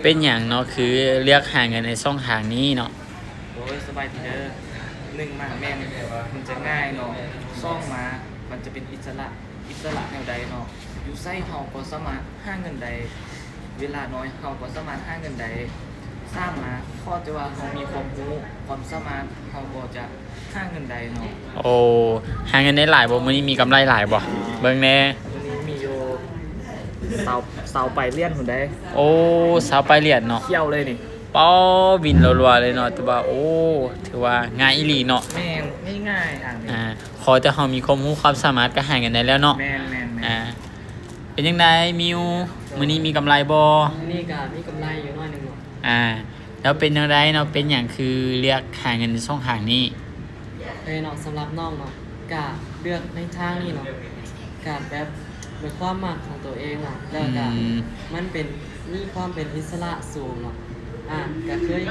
ເປັນຫຍັງເນາະ ຄືເລືອກຫາເງິນໃນຊ່ອງທາງນີ້ເນາະ? ໂດຍ ສະບາຍດີເດີ. ໜຶ່ງມາແມ່ນມັນຈະງ່າຍເນາະ, ສອງມາມັນຈະເປັນອິດສະຫຼະ, ອິດສະຫຼະແນວໃດເນາະ, ຢູ່ໃສເຮົາກໍສາມາດຫາເງິນໄດ້, ເວລາໜ້ອຍເຮົາກໍສາມາດຫາເງິນໄດ້, ສາມມາ ຂໍແຕ່ວ່າເຮົາມີຄວາມຮູ້, ຄວາມສາມາດ, ເຮົາກໍຈະ ຫາເງິນໄດ້ເນາະ. ໂອ້ ຫາເງິນໄດ້ຫຼາຍບໍ່? ມື້ນີ້ມີກຳໄລຫຼາຍບໍ່? ເບິ່ງແດ່. ມື້ນີ້ມີຢູ່ຊາວ ຊາວປາຍຫຼຽນພຸ້ນເດ້. ໂອ້ ຊາວປາຍຫຼຽນເນາະ. ຂຽວເລີຍນີ້. ປ້າ ວິນລັວໆເລີຍເນາະ. ແຕ່ວ່າ ໂອ້ ຖືວ່າງ່າຍອີ່ຫຼີເນາະ. ແມ່ນ ງ່າຍໆ ອ່າ ຂໍແຕ່ເຮົາມີຄວາມຮູ້ຄວາມສາມາດກໍຫາເງິນໄດ້ແລ້ວເນາະ. ແມ່ນໆໆ. ອ່າ ເປັນຈັ່ງໃດມິວ? ມື້ນີ້ມີກຳໄລບໍ່? ມື້ນີ້ກໍມີກຳໄລຢູ່ໜ້ອຍໜຶ່ງເນາະ. ອ່າ ແລ້ວເປັນແນວໃດເນາະ ເປັນຫຍັງຄືເລືອກຫາເງິນໃນຊ່ອງທາງນີ້? ໂອເຄເນາະ ສຳລັບນ້ອງເນາະ ກະເລືອກໃນທາງນີ້ເນາະ ກະແບບເປັນຄວາມມັກຂອງຕົວເອງເນາະ ແລ້ວກະ ອືມ ມັນເປັນ ມີຄວາມເປັນອິດສະຫຼະສູງເນາະ. ອ່າ ກະເຄີຍ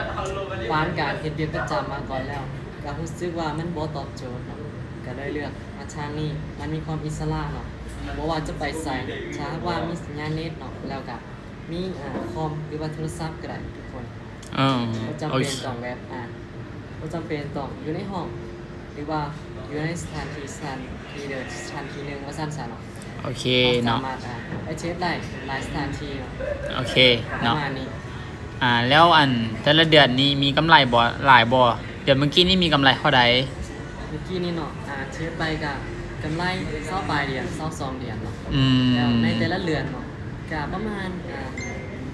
ຜ່ານການເຮັດວຽກປະຈຳມາກ່ອນແລ້ວ ກະຮູ້ສຶກວ່າມັນບໍ່ຕອບໂຈດເນາະ ກະເລີຍເລືອກມາທາງນີ້ ມັນມີຄວາມອິດສະຫຼະເນາະ ບໍ່ວ່າຈະໄປໃສ ຖ້າຫາກວ່າມີສັນຍານເນັດເນາະ ແລ້ວກະ ມີ ອ່າ ຄອມ ຫຼືວ່າໂທລະສັບກໍໄດ້ທຸກຄົນ. ອໍ ບໍ່ຈຳເປັນ ໂອເຄ ຕ້ອງແບບ ອ່າ ບໍ່ຈຳເປັນຕ້ອງຢູ່ໃນຫ້ອງ ຫຼືວ່າຢູ່ໃນສະຖານທີ່ ສະຖານທີ່ໃດສະຖານທີ່ໜຶ່ງວ່າຊັ້ນຊະເນາະ. ໂອເຄເນາະ ເຮົາສາມາດ ອ່າ ໄປເຮັດໄດ້ຫຼາຍສະຖານທີ່ເນາະ. ໂອເຄເນາະ ປະມານນີ້. ອ່າ ແລ້ວອັນແຕ່ລະເດືອນນີ້ມີກຳໄລບໍ່ ຫຼາຍບໍ່? ເດືອນເມື່ອກີ້ນີ້ມີກຳໄລເທົ່າໃດ? ເມື່ອກີ້ນີ້ເນາະ ອ່າ ເຮັດໄປກະກຳໄລຊາວປາຍຫຼຽນ ຊາວສອງຫຼຽນເນາະ. ອືມ ແລ້ວໃນແຕ່ລະເດືອນເນາະ ກະປະມານ ອ່າ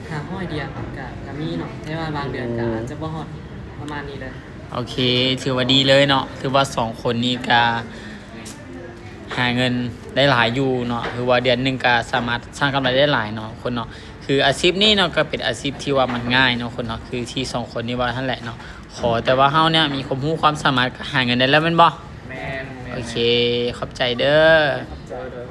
ຫ້າຮ້ອຍຫຼຽນ ກະ ກະມີເນາະ ແຕ່ວ່າບາງເດືອນກະ ໂອ້ ອາດຈະບໍ່ຮອດ ປະມານນີ້ເລີຍ. ໂອເຄ ຖືວ່າດີເລີຍເນາະ ຖືວ່າສອງຄົນນີ້ກະຫາເງິນໄດ້ຫຼາຍຢູ່ເນາະ ຖືວ່າເດືອນໜຶ່ງກະສາມາດສ້າງກຳໄລໄດ້ຫຼາຍເນາະ ຄົນເນາະ. ຄືອາຊີບນີ້ເນາະ ກໍເປັນອາຊີບທີ່ວ່າມັນງ່າຍເນາະ ຄົນເນາະ ຄືທີ່ສອງຄົນນີ້ເວົ້າຫັ້ນແຫຼະເນາະ. ຂໍແຕ່ວ່າເຮົາເນຍມີຄວາມຮູ້ຄວາມສາມາດກໍຫາເງິນໄດ້ແລ້ວແມ່ນບໍ່? ແມ່ນໆໆ. ໂອເຄ ຂອບໃຈເດີ. ຂອບໃຈເດີ.